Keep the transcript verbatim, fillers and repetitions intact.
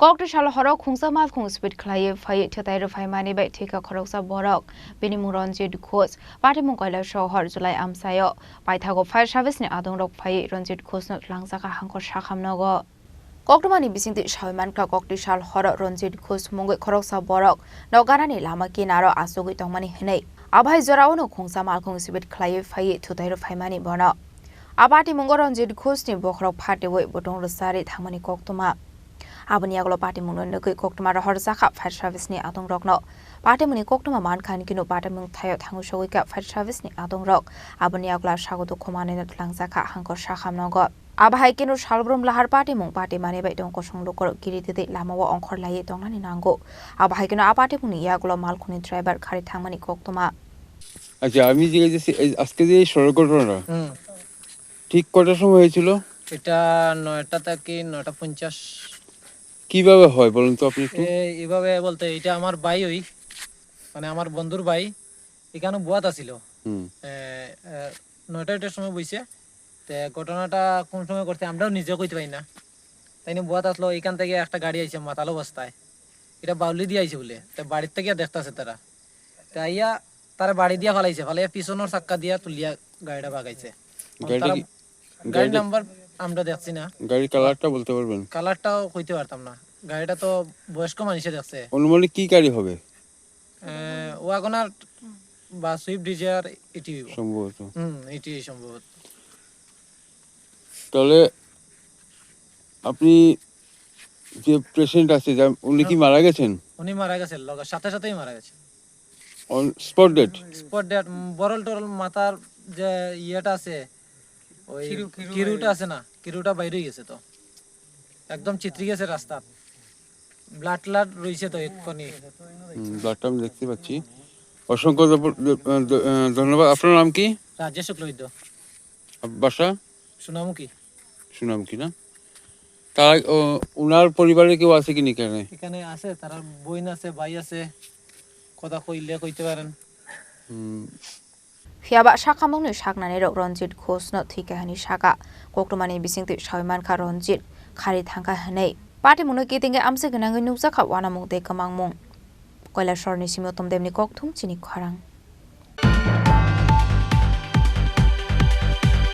Kokti sal horo khungsa malkhung speed khlaiwi phaiwi thwtai rwphaimani bai thwikha khoroksa borok. Bini mung Ranjit Ghosh, patimung Kailasahar, July amchaio paithago fire service ni adongrok phaiwi Ranjit Ghoshno twlangjakha Hangkhor Sakham nogo. Koktwmani bisingtwi sawi mankha, kokti sal horo Ranjit Ghosh mungwi khoroksa borok nok ganani lama kinaro achugwi tongmani hwnwi. Abo hai jorao no khungsa malkhung speed khlaiwi phaiwi thwtai rwphaimani bono. A patimungo Ranjit Ghoshni bokhorok phatiwi bwtwng rwchari thangmani koktwma. Aboni yagulo patimungno nugwi koktwma rohorjakha fire service ni adongrokno. Patimungni koktwma mankha hinkhe no patimung thaio thangwi sogwikha fire service ni adongrok. Aboni yagulo sago dukhu manwino twlangjakha Hangkhor Sakham nogo. Abo hai kheno salbrum lahar patimung patimani bai tong kosong lukurok kiri twi twi lamao ongkhor laiwi tongnani nango. Abo hai kheno a patimungni yagulo malkhungni driver khari thangmani koktwma. আচ্ছা, আমি জিজ্ঞেস করছি, এই আজকে যে এই সড়ক ঘটনাটা হুম। ঠিক কটার সময় হয়েছিল? এটা নয়টা থেকে নয়টা পঞ্চাশ। কিভাবে হয় বলুন তো আপনি একটু? এ, এভাবে বলতে এটা আমার ভাই ওই, মানে আমার বন্ধুর ভাই, এখানে বওয়াত আছিল। হুম। এ, এ, নয়টা ওইটার সময় বইছে। তে ঘটনাটা কোন সময় করছে আমরাও নিজেও কইতে পারি না। তাই নিয়ে বওয়াত আসলো, এখান থেকে একটা গাড়ি আইছে মাতাল অবস্থায়, এটা বাউলি দিয়ে আইছে বলে। তে বাড়ির থেকে দেখতাছে তারা, তে আইয়া তারা বাড়ি দিয়া ফালাইছে, ফালাইয়া পিছনের চাক্কা দিয়া তুলিয়া গাড়িটা বাগাইছে। গাড়িটা তারা কি, গাড়ির গাড়িটা নাম্বার আমরা দেখছি না। গাড়ির কালারটা বলতে পারবেন? কালারটাও কইতে পারতাম না, গাড়িটা তো বয়স্ক মানুষে দেখছে। অনুমানিক কি গাড়ি হবে? এ, ওয়াগনার বা সুইফট ডিজায়ার এটি হইব। সম্ভবত। হুম, এটি সম্ভবত। তাহলে আপনি যে পেশেন্ট আছে, যা, উনি কি হ্যাঁ। মারা গেছেন? উনি মারা গেছেন, লগে সাথে সাথেই মারা গেছেন। On spot dead? Spot dead, um, বরল টরল মাথার যে ইয়েটা আছে, ওই কিরু, কিরু কিরুটা বাইরে। আছে না, কিরুটা বাইরে হয়ে গেছে তো। একদম চিত্রি গেছে রাস্তা। ব্লাড ট্লাড রইছে তো এক্ষুনি। হুম, ব্লাডটা আমি দেখতে পাচ্ছি। অসংখ্য ধ-, ধ-, ধ-, ধন্যবাদ। আপনার নাম কি? রাজেশ শুক্লবৈদ্য। আপ-, বাসা? সোনামুখী। সোনামুখী না? তারা, ও, ওনার পরিবারে কেউ আছে কি না এখানে? এখানে আছে, তার বোন আছে, ভাই আছে, কথা কইলে কইতে পারেন। হুম। Phiya ba sakhamungni saknani rok Ranjit Ghoshno thwikha hwnwi saka. Koktwmani bisingtwi sawi mankha Ranjit khari thangkha hwnwi. Patimungno kitingwi amchai gwnangwi nukjakha uanamung tei kwmangmung. Kailasahar ni simi Uttam Debni kokthum chini khorang.